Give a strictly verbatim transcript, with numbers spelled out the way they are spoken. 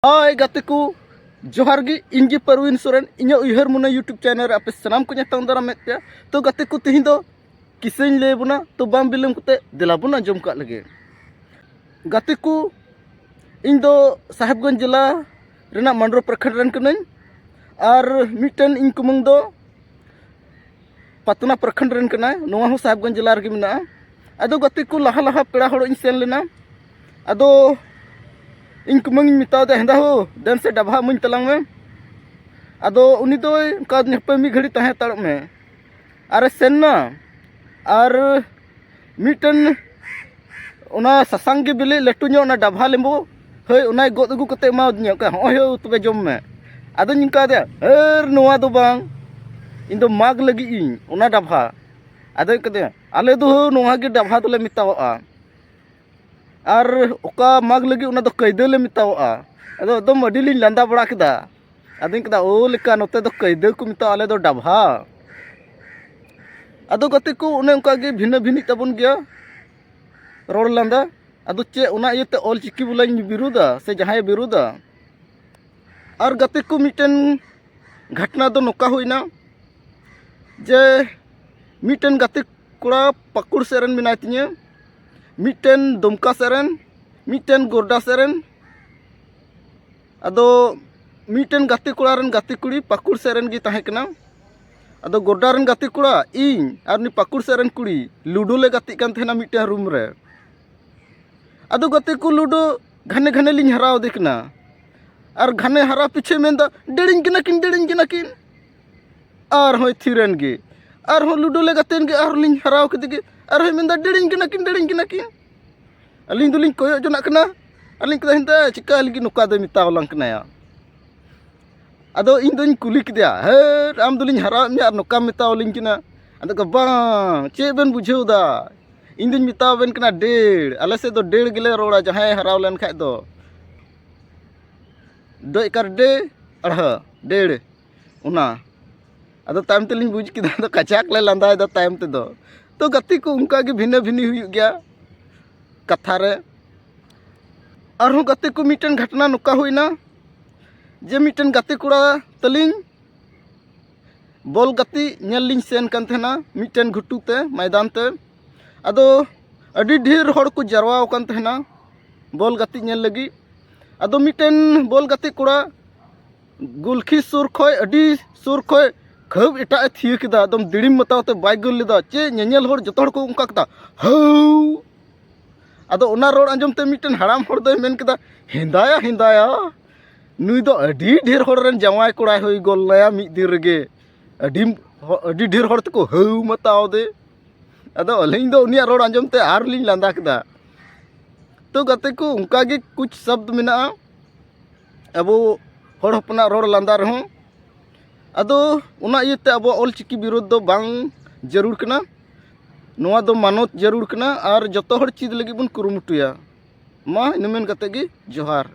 ᱦᱳᱭ ᱜᱟᱛᱮ ᱠᱚ, ᱡᱚᱦᱟᱨ ᱜᱮ᱾ ᱤᱧ ᱜᱮ ᱯᱟᱨᱣᱤᱱ ᱥᱚᱨᱮᱱ, ᱤᱧᱟᱹᱜ ᱩᱭᱦᱟᱹᱨ ᱢᱚᱱᱮ YouTube ᱪᱮᱱᱮᱞ ᱨᱮ ᱟᱯᱮ ᱥᱟᱱᱟᱢ ᱠᱚᱧ ᱟᱛᱟᱝ ᱫᱟᱨᱟᱢᱮᱫ ᱯᱮᱭᱟ᱾ ᱛᱚ ᱜᱟᱛᱮ ᱠᱚ, ᱛᱮᱦᱮᱧ ᱫᱚ ᱠᱤᱥᱟᱹᱧ ᱞᱟᱹᱭ ᱟᱵᱚᱱᱟ᱾ ᱛᱚ ᱵᱟᱝ ᱵᱤᱞᱚᱢ ᱠᱟᱛᱮ ᱫᱮᱞᱟ ᱵᱚᱱ ᱟᱸᱡᱚᱢ ᱠᱟᱜ ᱞᱮᱜᱮ᱾ ᱜᱟᱛᱮ ᱠᱚ, ᱤᱧ ᱫᱚ ᱥᱟᱦᱮᱵᱽᱜᱚᱸᱡᱽ ᱡᱮᱞᱟ ᱨᱮᱱᱟᱜ ᱢᱟᱱᱰᱨᱳ ᱯᱨᱚᱠᱷᱚᱸᱰ ᱨᱮᱱ ᱠᱟᱹᱱᱟᱹᱧ᱾ ᱟᱨ ᱢᱤᱫᱴᱮᱱ ᱤᱧ ᱠᱩᱢᱟᱹᱝ ᱫᱚ ᱯᱟᱛᱱᱟ ᱯᱨᱚᱠᱷᱚᱸᱰ ᱨᱮᱱ ᱠᱟᱱᱟᱭ, ᱱᱚᱣᱟ ᱦᱚᱸ ᱥᱟᱦᱮᱵᱽᱜᱚᱸᱡᱽ ᱡᱮᱞᱟ ᱨᱮᱜᱮ ᱢᱮᱱᱟᱜᱼᱟ᱾ ᱟᱫᱚ ᱜᱟᱛᱮ ᱠᱚ, ᱞᱟᱦᱟ ᱞᱟᱦᱟ ᱯᱮᱲᱟ ᱦᱚᱲᱚᱜ ᱤᱧ ᱥᱮᱱ ᱞᱮᱱᱟ᱾ ᱟᱫᱚ ᱤᱧ ᱠᱩᱢᱟᱹᱝ ᱤᱧ ᱢᱮᱛᱟᱣ ᱫᱮᱭᱟ, "ᱦᱮᱸᱫᱟ ᱦᱳ, ᱫᱮᱱ ᱥᱮ ᱰᱟᱵᱷᱟ ᱮᱢᱟᱹᱧ ᱛᱟᱞᱟᱝ ᱢᱮ᱾" ᱟᱫᱚ ᱩᱱᱤ ᱫᱚᱭ ᱚᱱᱠᱟ ᱟᱹᱫᱤᱧᱟ, "ᱦᱟᱯᱮ ᱢᱤᱫ ᱜᱷᱟᱹᱲᱤ ᱛᱟᱦᱮᱸ ᱦᱟᱛᱟᱲᱚᱜ ᱢᱮ᱾" ᱟᱨᱮ ᱥᱮᱱ ᱱᱟ, ᱟᱨ ᱢᱤᱫᱴᱮᱱ ᱚᱱᱟ ᱥᱟᱥᱟᱝ ᱜᱮ ᱵᱤᱞᱤ ᱞᱟᱹᱴᱩ ᱧᱚᱜ ᱚᱱᱟ ᱰᱟᱵᱷᱟ ᱞᱮᱵᱩ, ᱦᱳᱭ, ᱚᱱᱟᱭ ᱜᱚᱫ ᱟᱹᱜᱩ ᱠᱟᱛᱮ ᱮᱢᱟᱣᱟᱫᱤᱧᱟ, ᱚᱱᱠᱟ, "ᱦᱚᱸᱜᱼᱚᱭ ᱦᱳ, ᱛᱚᱵᱮ ᱡᱚᱢ ᱢᱮ᱾" ᱟᱫᱚᱧ ᱚᱱᱠᱟ ᱟᱫᱮᱭᱟ, "ᱦᱟᱹᱨ, ᱱᱚᱣᱟ ᱫᱚ ᱵᱟᱝ, ᱤᱧ ᱫᱚ ᱢᱟᱜᱽ ᱞᱟᱹᱜᱤᱫ ᱤᱧ ᱚᱱᱟ ᱰᱟᱵᱷᱟ᱾" ᱟᱫᱚ ᱚᱱᱠᱟ ᱟᱫᱮᱭᱟ, "ᱟᱞᱮ ᱫᱚ ᱦᱳ, ᱱᱚᱣᱟ ᱜᱮ ᱰᱟᱵᱷᱟ ᱫᱚᱞᱮ ᱢᱮᱛᱟᱣᱟᱜᱼᱟ, ᱟᱨ ᱚᱠᱟ ᱢᱟᱜᱽ ᱞᱟᱹᱜᱤᱫ ᱚᱱᱟ ᱫᱚ ᱠᱟᱹᱭᱫᱟᱹ ᱞᱮ ᱢᱮᱛᱟᱣᱟᱜᱼᱟ᱾" ᱟᱫᱚ ᱮᱠᱫᱚᱢ ᱟᱹᱰᱤ ᱞᱤᱧ ᱞᱟᱸᱫᱟ ᱵᱟᱲᱟ ᱠᱮᱫᱟ᱾ ᱟᱫᱚᱧ ᱚᱱᱠᱟ ᱟᱫᱮᱭᱟ, "ᱳ ᱞᱮᱠᱟ, ᱱᱚᱛᱮ ᱫᱚ ᱠᱟᱹᱭᱫᱟᱹ ᱠᱚ ᱢᱮᱛᱟᱜᱼᱟ, ᱟᱞᱮ ᱫᱚ ᱰᱟᱵᱷᱟ᱾" ᱟᱫᱚ ᱜᱟᱛᱮ ᱠᱚ, ᱚᱱᱮ ᱚᱱᱠᱟ ᱜᱮ ᱵᱷᱤᱱᱟᱹ ᱵᱷᱤᱱᱤᱜ ᱛᱟᱵᱚᱱ ᱜᱮᱭᱟ ᱨᱚᱲ ᱞᱟᱸᱫᱟ᱾ ᱟᱫᱚ ᱪᱮᱫ ᱚᱱᱟ ᱤᱭᱟᱹᱛᱮ ᱚᱞ ᱪᱤᱠᱤ ᱵᱚᱞᱮᱧ ᱵᱤᱨᱩᱫᱟ ᱥᱮ ᱡᱟᱦᱟᱸᱭᱮ ᱵᱤᱨᱩᱫᱟ? ᱟᱨ ᱜᱟᱛᱮ ᱠᱚ, ᱢᱤᱫᱴᱮᱱ ᱜᱷᱚᱴᱱᱟ ᱫᱚ ᱱᱚᱝᱠᱟ ᱦᱩᱭᱱᱟ ᱡᱮ ᱢᱤᱫᱴᱮᱱ ᱜᱟᱛᱮ ᱠᱚᱲᱟ ᱯᱟᱹᱠᱩᱲ ᱥᱮᱫ ᱨᱮᱱ ᱢᱮᱱᱟᱭ ᱛᱤᱧᱟᱹ, ᱢᱤᱫᱴᱮᱱ ᱫᱩᱢᱠᱟ ᱥᱮᱫ ᱨᱮᱱ, ᱢᱤᱫᱴᱮᱱ ᱜᱳᱰᱰᱟ ᱥᱮᱫ ᱨᱮᱱ᱾ ᱟᱫᱚ ᱢᱤᱫᱴᱮᱱ ᱜᱟᱛᱮ ᱠᱚᱲᱟ ᱨᱮᱱ ᱜᱟᱛᱮ ᱠᱩᱲᱤ ᱯᱟᱹᱠᱩᱲ ᱥᱮᱫ ᱨᱮᱱ ᱜᱮ ᱛᱟᱦᱮᱸ ᱠᱟᱱᱟ᱾ ᱟᱫᱚ ᱜᱳᱰᱰᱟ ᱨᱮᱱ ᱜᱟᱛᱮ ᱠᱚᱲᱟ, ᱤᱧ ᱟᱨ ᱩᱱᱤ ᱯᱟᱹᱠᱩᱲ ᱥᱮᱫ ᱨᱮᱱ ᱠᱩᱲᱤ ᱞᱩᱰᱳ ᱞᱮ ᱜᱟᱛᱮᱜ ᱠᱟᱱ ᱛᱟᱦᱮᱱᱟ ᱢᱤᱫᱴᱮᱱ ᱨᱩᱢ ᱨᱮ᱾ ᱟᱫᱚ ᱜᱟᱛᱮ ᱠᱚ, ᱞᱩᱰᱳ ᱜᱷᱟᱱᱮ ᱜᱷᱟᱱᱮ ᱞᱤᱧ ᱦᱟᱨᱟᱣ ᱟᱫᱮ ᱠᱟᱱᱟ᱾ ᱟᱨ ᱜᱷᱟᱱᱮ ᱦᱟᱨᱟ ᱯᱤᱪᱷᱮ ᱢᱮᱱᱫᱟ, "ᱰᱮᱲᱤᱧ ᱠᱟᱱᱟ ᱠᱤᱱ, ᱰᱮᱲᱤᱧ ᱠᱟᱱᱟ ᱠᱤᱱ᱾" ᱟᱨᱦᱚᱸᱭ ᱛᱷᱤᱨᱮᱱ ᱜᱮ᱾ ᱟᱨᱦᱚᱸ ᱞᱩᱰᱳ ᱞᱮ ᱜᱟᱛᱮᱭᱮᱱ ᱜᱮ, ᱟᱨᱦᱚᱸ ᱞᱤᱧ ᱦᱟᱨᱟᱣ ᱠᱮᱫᱮ ᱜᱮ᱾ ᱟᱨᱦᱚᱸᱭ ᱢᱮᱱᱫᱟ, "ᱰᱮᱲᱤᱧ ᱠᱟᱱᱟ ᱠᱤᱱ, ᱰᱮᱲᱤᱧ ᱠᱟᱱᱟ ᱠᱤᱱ᱾" ᱟᱹᱞᱤᱧ ᱫᱚᱞᱤᱧ ᱠᱚᱭᱚᱜ ᱡᱚᱱᱟᱜ ᱠᱟᱱᱟ᱾ ᱟᱹᱞᱤᱧ ᱠᱚᱫᱚ ᱦᱮᱸᱫᱟ ᱪᱤᱠᱟ ᱞᱟᱹᱜᱤᱫ ᱱᱚᱝᱠᱟ ᱫᱚᱭ ᱢᱮᱛᱟᱣᱟᱞᱟᱝ ᱠᱟᱱᱟᱭᱟ? ᱟᱫᱚ ᱤᱧ ᱫᱚᱧ ᱠᱩᱞᱤ ᱠᱮᱫᱮᱭᱟ, "ᱦᱮᱸ, ᱟᱢ ᱫᱚᱞᱤᱧ ᱦᱟᱨᱟᱣᱮᱫ ᱢᱮᱭᱟ ᱟᱨ ᱱᱚᱝᱠᱟᱢ ᱢᱮᱛᱟᱣᱟᱞᱤᱧ ᱠᱟᱱᱟ?" ᱟᱫᱚ ᱠᱚ, "ᱵᱟᱝ, ᱪᱮᱫ ᱵᱮᱱ ᱵᱩᱡᱷᱟᱹᱣ ᱫᱟ? ᱤᱧ ᱫᱚᱧ ᱢᱮᱛᱟᱣᱟᱵᱮᱱ ᱠᱟᱱᱟ ᱰᱮᱲ, ᱟᱞᱮ ᱥᱮᱫ ᱫᱚ ᱰᱮᱲ ᱜᱮᱞᱮ ᱨᱚᱲᱟ ᱡᱟᱦᱟᱸᱭ ᱦᱟᱨᱟᱣ ᱞᱮᱱ ᱠᱷᱟᱡ ᱫᱚ᱾ ᱰᱚᱡ ᱠᱟᱨ ᱰᱮ, ᱟᱲᱦᱟ, ᱰᱮᱲ, ᱚᱱᱟ᱾" ᱟᱫᱚ ᱛᱟᱭᱚᱢ ᱛᱮᱞᱤᱧ ᱵᱩᱡᱽ ᱠᱮᱫᱟ, ᱟᱫᱚ ᱠᱟᱡᱟᱠ ᱞᱮ ᱞᱟᱸᱫᱟᱭᱮᱫᱟ ᱛᱟᱭᱚᱢ ᱛᱮᱫᱚ᱾ ᱛᱚ ᱜᱟᱛᱮ ᱠᱚ, ᱚᱱᱠᱟ ᱜᱮ ᱵᱷᱤᱱᱟᱹ ᱵᱷᱤᱱᱤ ᱦᱩᱭᱩᱜ ᱜᱮᱭᱟ ᱠᱟᱛᱷᱟ ᱨᱮ᱾ ᱟᱨᱦᱚᱸ ᱜᱟᱛᱮ ᱠᱚ, ᱢᱤᱫᱴᱮᱱ ᱜᱷᱚᱴᱚᱱᱟ ᱱᱚᱝᱠᱟ ᱦᱩᱭᱱᱟ ᱡᱮ ᱢᱤᱫᱴᱮᱱ ᱜᱟᱛᱮ ᱠᱚᱲᱟ ᱛᱟᱹᱞᱤᱧ ᱵᱚᱞ ᱜᱟᱛᱮᱜ ᱧᱮᱞ ᱞᱤᱧ ᱥᱮᱱ ᱠᱟᱱ ᱛᱟᱦᱮᱱᱟ ᱢᱤᱫᱴᱮᱱ ᱜᱷᱩᱴᱩ ᱛᱮ, ᱢᱚᱭᱫᱟᱱ ᱛᱮ᱾ ᱟᱫᱚ ᱟᱹᱰᱤ ᱰᱷᱮᱨ ᱦᱚᱲ ᱠᱚ ᱡᱟᱨᱣᱟ ᱟᱠᱟᱱ ᱛᱟᱦᱮᱱᱟ ᱵᱚᱞ ᱜᱟᱛᱮᱜ ᱧᱮᱞ ᱞᱟᱹᱜᱤᱫ᱾ ᱟᱫᱚ ᱢᱤᱫᱴᱮᱱ ᱵᱚᱞ ᱜᱟᱛᱮ ᱠᱚᱲᱟ ᱜᱩᱞᱠᱷᱤ ᱥᱩᱨ ᱠᱷᱚᱡ, ᱟᱹᱰᱤ ᱥᱩᱨ ᱠᱷᱚᱡ ᱠᱷᱟᱹᱵ ᱮᱴᱟᱜ ᱮ ᱛᱷᱤᱭᱟᱹ ᱠᱮᱫᱟ, ᱮᱠᱫᱚᱢ ᱫᱤᱲᱤᱢ ᱢᱟᱛᱟᱣ ᱛᱮ ᱵᱟᱭ ᱜᱳᱞ ᱞᱮᱫᱟ᱾ ᱪᱮ ᱧᱮᱧᱮᱞ ᱦᱚᱲ ᱡᱚᱛᱚ ᱦᱚᱲ ᱠᱚ ᱚᱱᱠᱟ ᱠᱮᱫᱟ, "ᱦᱟᱹᱣ!" ᱟᱫᱚ ᱚᱱᱟ ᱨᱚᱲ ᱟᱸᱡᱚᱢ ᱛᱮ ᱢᱤᱫᱴᱮᱱ ᱦᱟᱲᱟᱢ ᱦᱚᱲ ᱫᱚᱭ ᱢᱮᱱ ᱠᱮᱫᱟ, "ᱦᱮᱸᱫᱟᱭᱟ, ᱦᱮᱸᱫᱟᱭᱟ, ᱱᱩᱭ ᱫᱚ ᱟᱹᱰᱤ ᱰᱷᱮᱨ ᱦᱚᱲ ᱨᱮᱱ ᱡᱟᱶᱟᱭ ᱠᱚᱲᱟᱭ ᱦᱩᱭ ᱜᱚᱫ ᱱᱟᱭᱟ ᱢᱤᱫ ᱫᱤᱱ ᱨᱮᱜᱮ, ᱟᱹᱰᱤ, ᱟᱹᱰᱤ ᱰᱷᱮᱨ ᱦᱚᱲ ᱛᱮᱠᱚ ᱦᱟᱹᱣ ᱢᱟᱛᱟᱣ ᱫᱮ᱾" ᱟᱫᱚ ᱟᱹᱞᱤᱧ ᱫᱚ ᱩᱱᱤᱭᱟᱜ ᱨᱚᱲ ᱟᱸᱡᱚᱢ ᱛᱮ ᱟᱨ ᱞᱤᱧ ᱞᱟᱸᱫᱟ ᱠᱮᱫᱟ᱾ ᱛᱚ ᱜᱟᱛᱮ ᱠᱚ, ᱚᱱᱠᱟ ᱜᱮ ᱠᱩᱪ ᱥᱟᱵᱫ ᱢᱮᱱᱟᱜᱼᱟ ᱟᱵᱚ ᱦᱚᱲ ᱦᱚᱯᱚᱱᱟᱜ ᱨᱚᱲ ᱞᱟᱸᱫᱟ ᱨᱮᱦᱚᱸ᱾ ᱟᱫᱚ ᱚᱱᱟ ᱤᱭᱟᱹᱛᱮ ᱟᱵᱚᱣᱟᱜ ᱚᱞ ᱪᱤᱠᱤ ᱵᱤᱨᱳᱫᱷ ᱫᱚ ᱵᱟᱝ ᱡᱟᱹᱨᱩᱲ ᱠᱟᱱᱟ, ᱱᱚᱣᱟ ᱫᱚ ᱢᱟᱱᱚᱛ ᱡᱟᱹᱨᱩᱲ ᱠᱟᱱᱟ ᱟᱨ ᱡᱚᱛᱚ ᱦᱚᱲ ᱪᱮᱫ ᱞᱟᱹᱜᱤᱫ ᱵᱚᱱ ᱠᱩᱨᱩᱢᱩᱴᱩᱭᱟ᱾ ᱢᱟ ᱤᱱᱟᱹ ᱢᱮᱱ ᱠᱟᱛᱮ ᱜᱮ ᱡᱚᱦᱟᱨ᱾